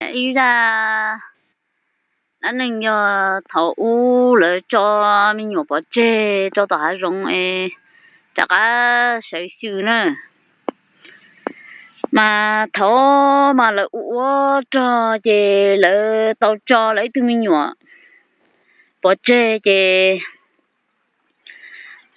Ib zaj dab neeg yog thaum ub lawv tso me nyuam pov tseg rau tom hav zoov es rov qab sawv xyw na. Mas thaum mas lawv ua ua rog ces lawv tau tso lawv ib tug me nyuam pov tseg ces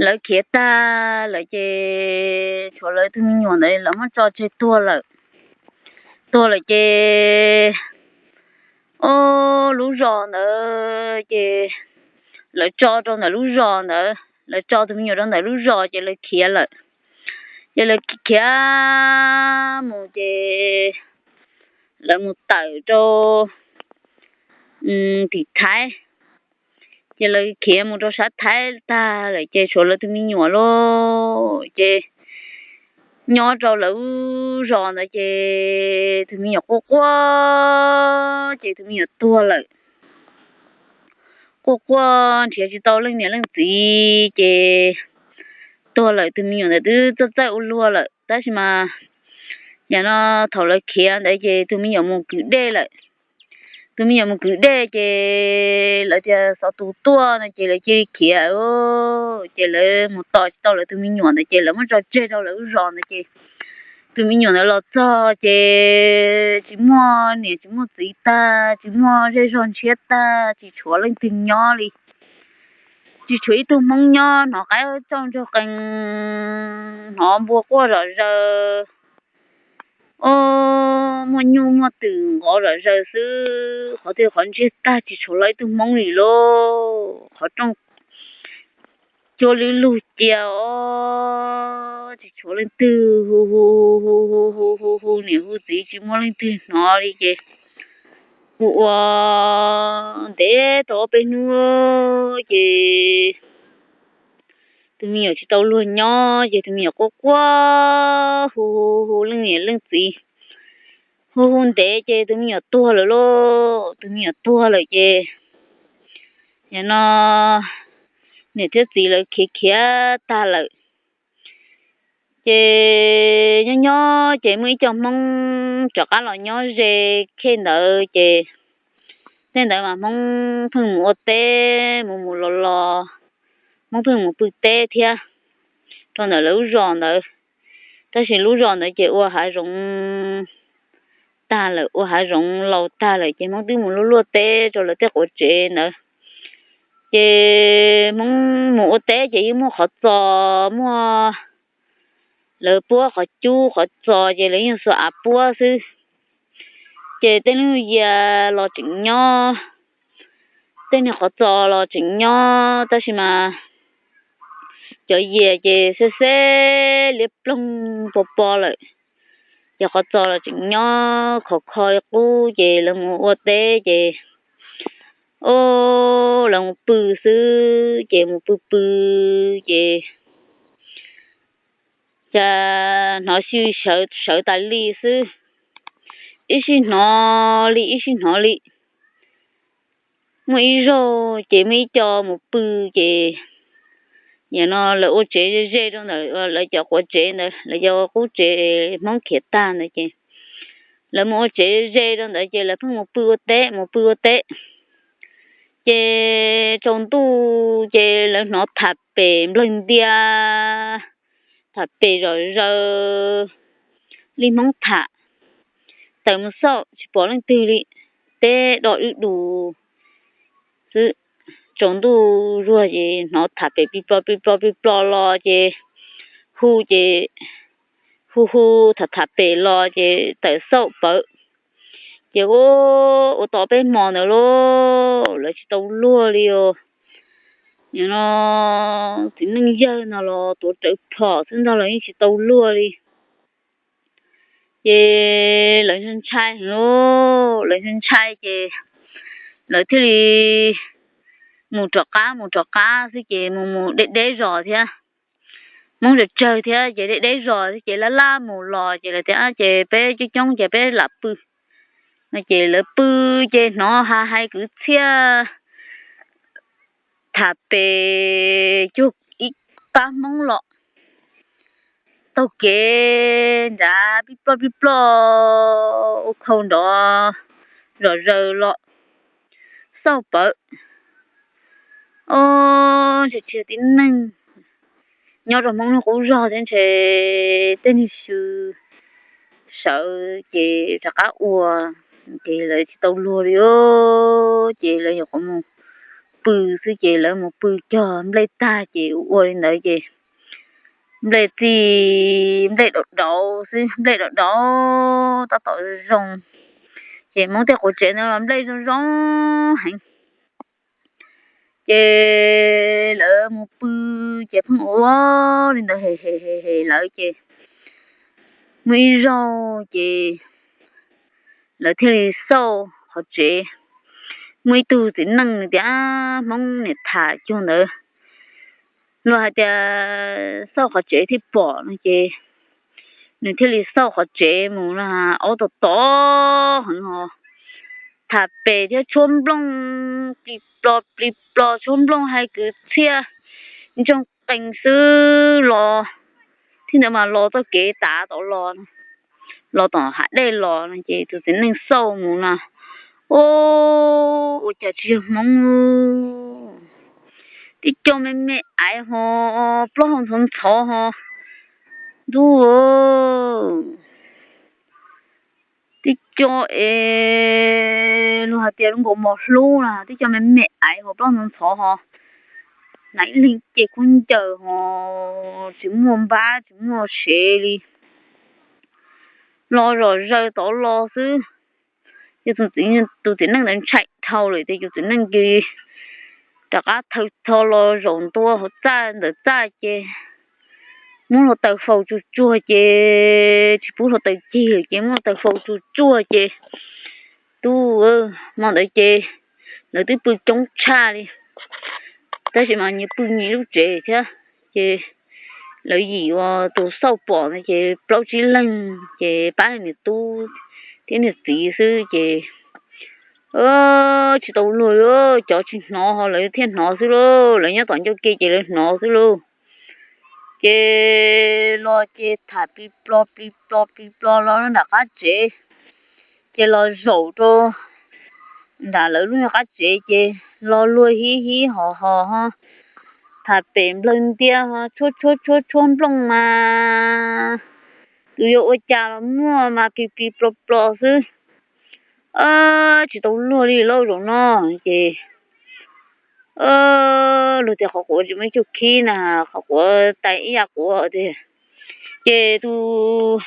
lawv khiav tag lawm ces tshuav lawv tug me nyuam ntawd lawv muab tso tseg tuag lawm. Tuag lawm ces, o, lub zos ntawd ces lawv tso rau ntawm lub zos ntawd, lawv tso tus me nyuam rau ntawm lub zos ces lawv khiav lawm. Ces lawv khiav mus ces lawv mus tawm rau tim Thaib. Ces lawv khiav mus rau sab Thaib tag lawm ces tshuav lawv tus me nyuam lauj. Ces nyob rau lawv lub zos ntawd ces tus me nyuam quaj quaj ces tus me nyuam tuag lawm. Quaj quaj nrhiav tsis tau leej niam leej txiv ces tuag lawm, tus me nyuam ntawd twb txawj txawj ua luag lawm tab sis mas yam no thaum lawv khiav ntawd ces tus me nyuam mus kwv dej lawm. Tus me nyuam mus kwv dej ces lawv tias xov tus tuaj no ces lawv cia li khiav. Ces lawv mus tos tsis tau lawv tus me nyuam ntawd ces lawv muab tso tseg rau lawv lub zos ntawd ces tus me nyuam ntawd los txog ces tsis muaj niam tsis muaj txiv tag, tsis muaj zej zog ntshiab tag, tsis tshuav leej twg nyob li. Tsis tshuav ib tug Hmoob nyob, hnov qaib tsaug ntsoog qees, hnov npua quaj zom zaws, o, muaj nyuj muaj twm nqov zom zaws xwb, qhov twg qhov ntsiag tag tsis tshuav los ib tug Hmoob li lauj. Qhov rooj cuab lwb lug cia os, tsis tshuav leej twg hu hu hu hu hu hu hu niam hu txiv tsis muaj leej twg hnov li ces ua ua ntev tau ob peb hnub ces tus me nyuam tsis tau luag nyob ces tus me nyuam quaj quaj hu hu hu leej niam leej txiv, hu hu ntev ces tus me nyuam tuag lawm lauj. Tus me nyuam tuag lawm ces yam no niam thiab txiv lawv khiav khiav tag lawm. Ces nyob nyob ces muaj ib co Hmoob rov qab los nyob ze khej ntawd ces tej ntawd mas Hmoob pheej mus ua teb mus mus los los, Hmoob pheej mus pw teb thiab rau ntawm lawv lub zos ntawd. Tab sis lub zos ntawd ces ua hav zoov tag lawm, ua hav zoov laus tag lawm ces Hmoob twb mus luaj luaj teb rau lawv tej quav tsev ntawd. Ces Hmoob mus ua teb ces yeej muaj qhov txos, muaj lawv puab qhov cub qhov txos ces lawv yeej xuas av puab xwb. Ces tej niag yias los tseem nyob, tej niag qhov txos los tseem nyob tab sis mas cov yias ces xeb xeb liab ploog po po lawm. Ces qhov txos los tseem nyob khov kho li qub ces lawv mus ua teb ces, o, lawv mus pw xwb ces mus pw pw ces cas hnov xyw sawv tas li xwb, ib sij hnov li ib sij hnov li. Muaj ib zaug ces muaj ib co mus pw ces yam no lawv ua tsev ze ze rau ntawm lawv cov quav tsev ntawd, lawv cov qub tsev Hmoob khiav tag ntawd ces lawv mus ua tsev ze rau ntawd ces lawv pheej mus pw ua teb mus pw ua teb. Ces tsaus ntuj ces lawv hnov tham pem nplawg ntia, tham pem zom zaws li Hmoob tham. Tawm mus xauj tsis pom leej twg li, teb do wb dus xwb. Tsaus ntuj zuag ces hnov tham pem pib plo pib plo pib plo los ces hu ces hu hu tham tham pem los ces tawm xauj pawv. Ces ua, ua tau peb hmo ntawd lauj lawv tsis tau luag li os. Nim no txiv neej yawg no los tuav rawv phom xwb ntag los yeej tsis tau luag li. Ces lawv ntshai heev lauj, lawv ntshai ces lawv thiaj li mus rov qab mus rov qab xwb ces mus mus deb deb zos thiab. Hmoob tsawg tsawg thiab ces deb deb zos thiab ces laj laj mus los ces lawv tias ces peb coob coob ces peb lam pw no ces lawv pw ces hnov ha hais kwv txhiaj tham pem cuag ib pab Hmoob los taug kev nrad pib ploj pib ploj ua khau nrov zom zaws los xauj pawv. Ob, ntshe tib neeg nyob rau Hmoob lub qub zog thiab ntshe tej neeg xwb sawv ces rov qab ua, ces lawv tsis tau luag li. Ces lawv nyuam qhuav mus pw xwb ces lawv mus pw cog nplej tag ces ua li ntawd ces nplej txi, nplej dauv dauv xwb, nplej dauv dauv tab tom zoo. Ces Hmoob tej quav tsev ntawd los nplej zoo zoo heev. Ces lawv mus pw ces pheej ua li ntawd hem hem hem lawv ces muaj ib zaug ces lawv thiaj li xauj qhov tsev. Muaj ib tug txiv neej nws tias Hmoob niam tham cuag ntawd, luag hais tias xauj qhov tsev thiaj pom no ces nws thiaj li xauj qhov tsev mus no, aub tom tom heev ho tham pem thiab tshuab nplooj plis plos plis plos, tshuab nplooj hais kwv txhiaj ntsoog qees xwb los, thiab ntawd mas los txoj kev tav tod los, los tom hav dej los no ces tus txiv neej xauj mus no, ua cas tsis yog Hmoob, tib co me me aiv ho plaub hau ntxhov ntxhov ho, ntuj, tib co es luag hais tias zoo nkaus mos hlub na, tib co me me aiv ho plaub hau ntxhov ntxhov ho, hnav ib leeg ce khaub ncaws ho tsis muaj npab tsis muaj sev li, los zom zaws tod los xwb. Ces tus txiv neej ntawd ntshai dhau lawm ces tus txiv neej cia li rov qab thaws tho los zaum ntua hauv txaj ntawm txaj ces muab hluav taws faus tsuag tsuag ces tsis pub hluav taws cig lawm ces muab hluav taws faus tsuag tsuag ces tub, hmo ntawd ces lawv twb pw coob tshaj li, tab sis mas nyias pw nyias lub tsev thiab. Ces lawv yim uas tus xauj pom ntawd ces plaub tsib leeg ces pab niam tub thiab niam txiv xwb ces tsis tau luag li, cov tsis hnov ho lawv thiaj hnov xwb lauj, lawv nyob tom ncauj ke ces lawv hnov xwb lauj. Ces los ces tham plis plos plis plos plis plos los nram qab tsev, ces los zaum rau nram lawv lub qab tsev ces los luag hib hib hos hos ho tham pem nplawg ntias ho tshuab tshuab tshuab tshuab nplooj mas tus yuav ua cas los muaj mas plis plis plos plos xwb. Tsis tau luag li lauj zaum no ces luag tias qhov quav tsis muaj ib co khib na, qhov quav tais ib yam quav tiag. Ces tus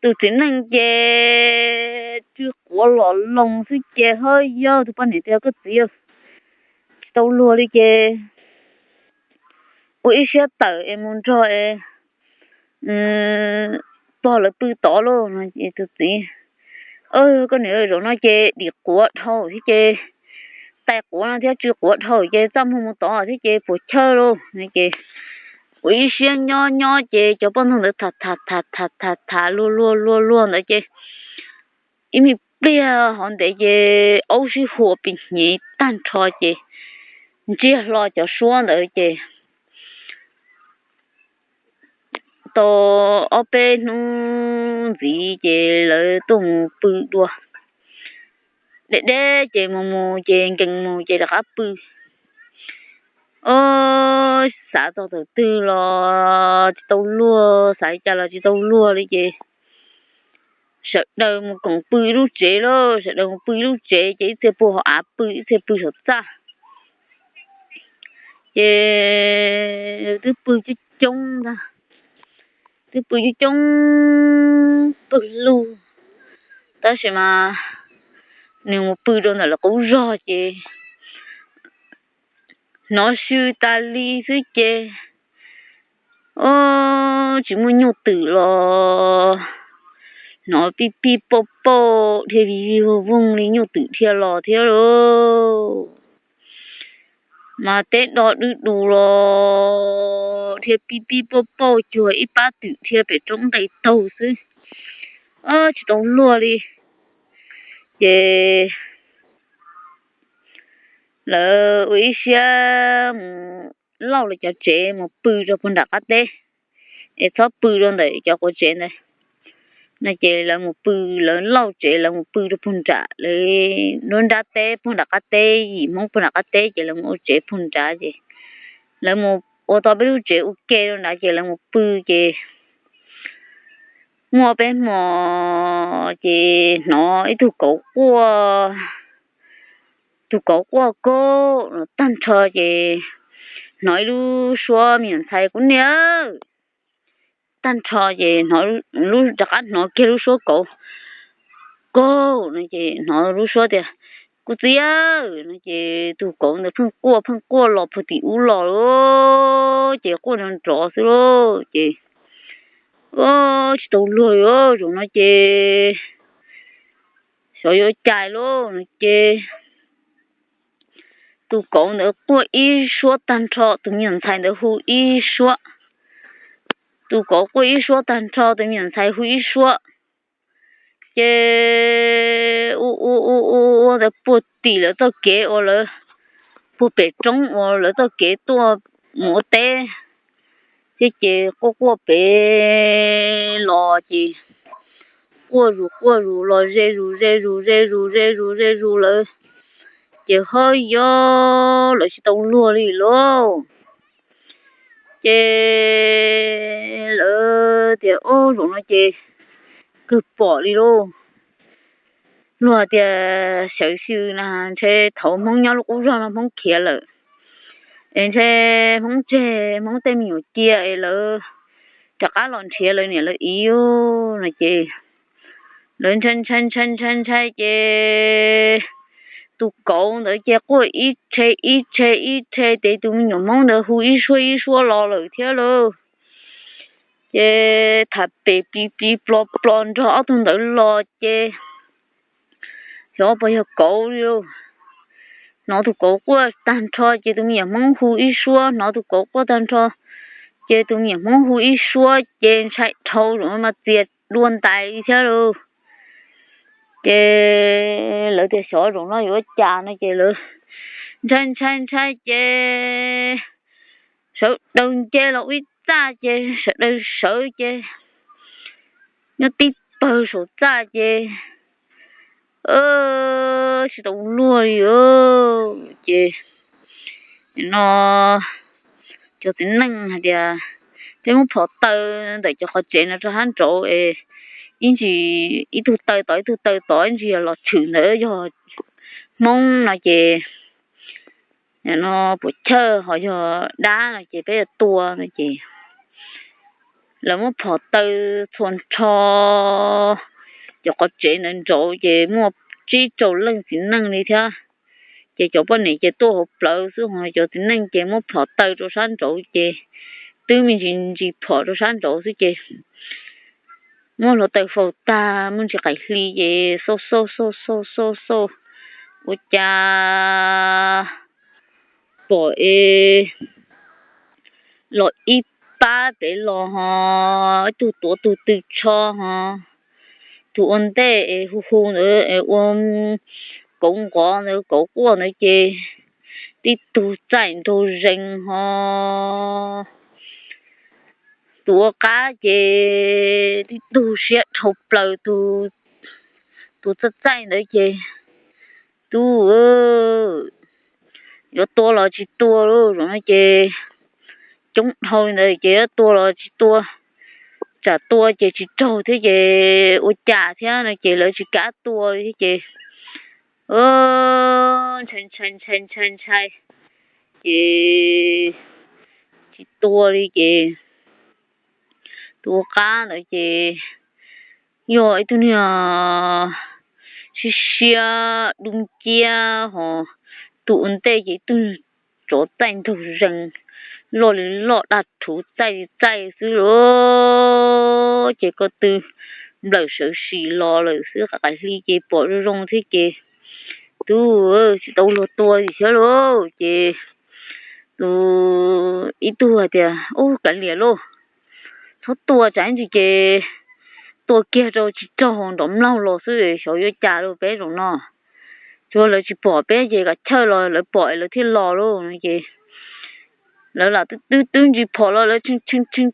txiv neej ces tsw quav los loos xwb ces hawb yog tus poj niam tias koj txiv, tsis tau luag li ces ua ib siab tawm es mus nrog es pog lawv pw tod lauj no ces tus txiv, koj niam, zaum no ces dim quav dhau thiab ces tais quav no thiab tsw quav dhau ces txaj muag mus tod thiab ces puas chawj lauj no ces ua ib siab nyob nyob ces cov poj ntxoog ntawd tham tham tham tham tham tham luag luag luag luag ntawd ces ib me pliag hov ntev ces aub sib hua pis hnyev tag nrho ces ntsiag hlo cov suab ntawd ces tau ob peb hnub ntxiv ces lawv tuaj mus pw dua. Deb deb ces mus mus ces nkees mus ces rov qab pw. Ob, xav txog thaum twg los tsis tau luag, xav li cas los tsis tau luag li ces sawv daws mus koom pw ib lub tsev lauj, sawv daws mus pw ib lub tsev ces ib txhia pw hauv av pw, ib txhia pw saum txaj. Ces twb pw coob coob ntag, twb pw coob coob pawg lug, tab sis mas nws mus pw rau ntawm lawv qub zog ces hnov sw tas li xwb ces, ob, tsis muaj nyuj twm los hnov pij pij pauj pauj dhia vij vij voog voog li nyuj twm dhia los thiab lauj. Mas teb do dwb dus los dhia pij pij pauj pauj cuag ib pab twm dhia pem roob nqes taug xwb, tsis tau luag li. Ces lawv ua ib siab mus lauj lawv cov tsev mus pw rau puag nram qab teb, es txhob pw rau ntawm cov quav tsev ntawd. No ces lawv mus pw, lawv lauj tsev lawv mus pw rau puag nram lawv nruab nrab teb puag nram qab teb, yim Hmoob puag nram qab teb ces lawv mus ua tsev puag nrad ces lawv mus ua tau peb lub tsev ua ke rau nrad ces lawv mus pw ces muaj peb hmo ces hnov ib tug kauv quaj, tus kauv quaj kauj no tag nrho ces hnov ib lub suab me nyuam ntxhais, Kuv niam, tag nrho ces rov qab hnov kiag lub suab kauv kauj no ces hnov lub suab tias, Kuv txiv aw! No ces tus kauv ntawd pheej quaj pheej quaj los puag tim ub los lawm ces quaj nrov nrov xwb lauj ces tsis tau luag li. Zaum no ces xyov yuav cas lauj no ces tus kauv ntawd quaj ib suab tag nrho, tus me nyuam ntxhais ntawd hu ib suab. Tus kauv quaj ib suab tag nrho, tus me nyuam ntxhais hu ib suab. Ces ua ua ua ua ua ntawd puag tim lawv txoj kev uas lawv, puag pem roob uas lawv txoj kev tuaj mus ua teb thiab ces quaj quaj pem los ces quaj zus quaj zus los ze zus ze zus ze zus ze zus ze zus lawm ces hawb yob lawv tsis tau luag li lauj. Ces lawv tias, Ob, zaum no ces kawg pom li lauj. Luag tias sawv xyw na ntshe thaum Hmoob nyob lub qub zog no Hmoob khiav lawm es ntshe Hmoob tseg Hmoob tej me nyuam cia es lawv rov qab los nrhiav lawv niam lawv txiv no ces lawv ntshai ntshai ntshai ntshai ntshai ces tus kauv ntawd ces quaj ib rhe ib rhe ib rhe ces tus me nyuam Hmoob ntawd hu ib suab ib suab los lawm thiab lauj. Ces tham pem plis plis plos plos nrog ob tug ntawd los ces xyov puas yog kauv li lauj. Hnov tus kauv quaj tag nrho ces tus me nyuam Hmoob hu ib suab, hnov tus kauv quaj tag nrho ces tus me nyuam Hmoob hu ib suab ces ntshai dhau zaum no mas txias dua ntais li thiab lauj. Ces lawv tias xyov zaum no yuav ua cas no ces lawv ntshai ntshai ntshai ces sawv daws nce los ua ib txaj ces sawv daws sawv ces nyob tib pawg saum txaj ces tsis tau luag li. Ces no cov txiv neej hais tias peb muab phom taw ntawm cov qhov tsev no rau sab nraud es ib ntsis ib tug taw tod ib tug taw tod ib ntsis los tshwm ntawd yog Hmoob no ces no puas chawj ho yog dab no ces peb yuav tua no ces lawv muab phom taw txhua nrho cov qhov tsev ntawd nraud ces muaj tsib rau leej txiv neej li thiab. Ces cov poj niam ces tuaj hauv plawv xwb ho cov txiv neej ces muab phom taw rau sab nraud ces twb me ntsis ntsis phom rau sab nraud xwb ces muab hluav taws faus tag muaj ntsis qaim hli ces xauj xauj xauj xauj xauj xauj ua cas pom es los ib pab pem los ho ib tug tuav tus tw tsho ho tus ua ntej es hu hu ntawd es ua kauv nqov ntawd kauv quaj ntawd ces tib tug txaij nraug zees ho tus ua qab ces tib tug siab dhau plaws tus txaij txaij ntawd ces tub yuav tua los tsis tua lauj, zaum no ces coob dhau li ntawd ces yuav tua los tsis tua, tsam tua ces tsis raug thiab ces ua cas thiab no ces lawv tsis kam tua li thiab ces ntshai ntshai ntshai ntshai ntshai ces tsis tua li ces tus ua qab ntawd ces yog ib tug niag siab siab dub nciab ho tus ua ntej ces ib tug tsov txaij nraug zees loj li loj daj rhuv txaij li txaij xwb lauj. Ces ko tw nplawm sawv sim los lawm xwb, qaim hli ces pom zoo zoo thiab ces tub tsis tau luag tua li thiab lauj. Ces tus ib tug hais tias ub kav liam lauj, txhob tua tsam ib ntsis ces tua kiag rau tsis raug nrov mlaug los xwb xyov yuav cas rau peb zaum no. Tsuas lawv tsis pom peb ces kom chawj los lawv pom es lawv thiaj los lauj no ces lawv lam twb twb ntsis phom los lawv tshee tshee tshee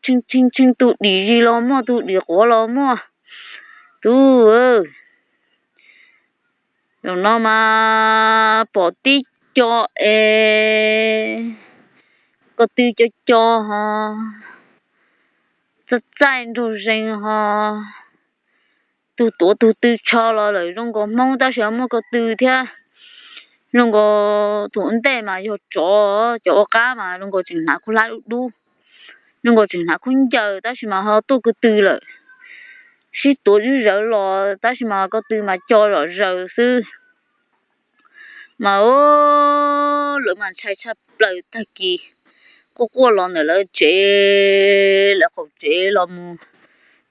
tshee tus dim zis los muaj tus dim quav los muaj Tub, zaum no mas pom tib co es ko tw co co ho, txaij txaij nraug zees ho, tug tuav tug tw tsho los lawm zoo nkaus Hmoob tab sis ho muaj ko tw thiab. Zoo nkaus tus ua ntej mas yog tsov, cov ua qab mas zoo nkaus tseem hnav khaub hlab dub dub, zoo nkaus tseem hnav khaub ncaws tab sis mas ho tuaj ko tw lawm. Sib tuav zawv los tab sis mas ko tw mas co zom zaws xwb. Mas lawv mas ntshai tshaj plaws tag kis, quaj quaj los ntawm lawv tsev, lawv qaum tsev los mus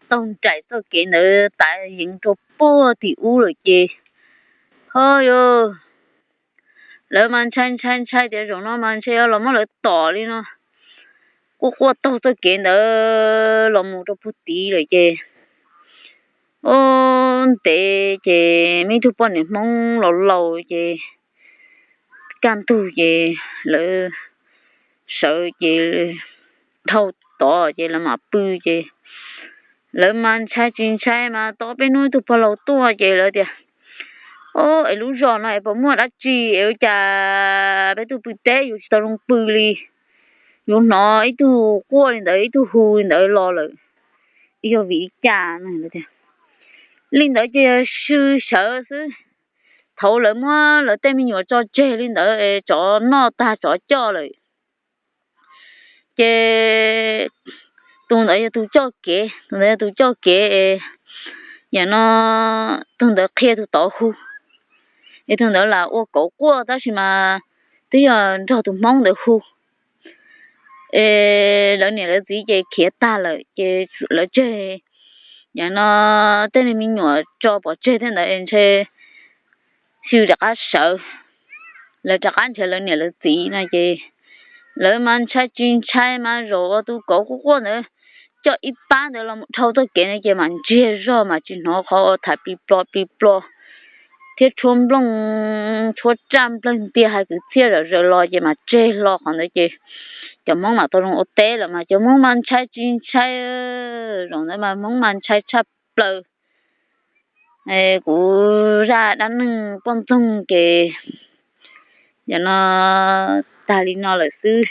taug nraim txoj kev ntawd tas yeev rau puag tim ub lawm ces, ho yog lawv mas ntshai ntshai ntshai tias zaum no mas ntshe yuav los muab lawv tom li no. Quaj quaj taug txoj kev ntawd los mus rau puag tid lawm ces, o, ntev ces muaj ib tug poj niam Hmoob laus laus ces kaj ntug ces lawv sawv ces dhau tod ces lawv mam pw ces lawv mas ntshai tsis ntshai mas tau peb hnub ib tug pog laus tuaj ces lawv tias, o, es lub zos no es puas muaj dab tsi es ua cas peb tuaj pw teb yus tsis tau zoo pw li, yus hnov ib tug quaj li ntawd ib tug hu li ntawd los lawm, yog vim li cas? Tias li ntawd ces sw sawv xwb. Thaum lawv muab lawv tej me nyuam tso tseg li ntawd es tsov noj tag tsov coj lawm ces tus ntawd yog tus coj kev, tus ntawd yog tus coj kev es yam no tus ntawd qhia tus tod hu, es tus ntawd lam ua kauv quaj tab sis mas twb yog nrog tus Hmoob ntawd hu. Es lawv niam lawv txiv ces khiav tag lawm ces lawv tseg, yam no tej me nyuam tso pov tseg thiab ntawd es ntshe xyw rov qab sawv, lawv rov qab nrhiav lawv niam lawv txiv no ces lawv mas ntshai tsis ntshai mas zaum tus kauv quaj quaj ntawd coj ib pab ntawd los mus dhau txoj kev no ces mam ntsiag zog mas tsis hnov qhov uas tham plig plo plig plo thiab tshuab nplooj tshuab raj nplawg ntiag hais kwv txhiaj zom zaws los ces mas tseg hlo qhov ntawd ces cov Hmoob mam tau zoo ua teb lawm mas cov Hmoob mas ntshai tsis ntshai. Zaum ntawd mas Hmoob mas ntshai tshaj plaws. Kuv zaj dab neeg poj ntxoog ces yam no tag li no lawm xwb.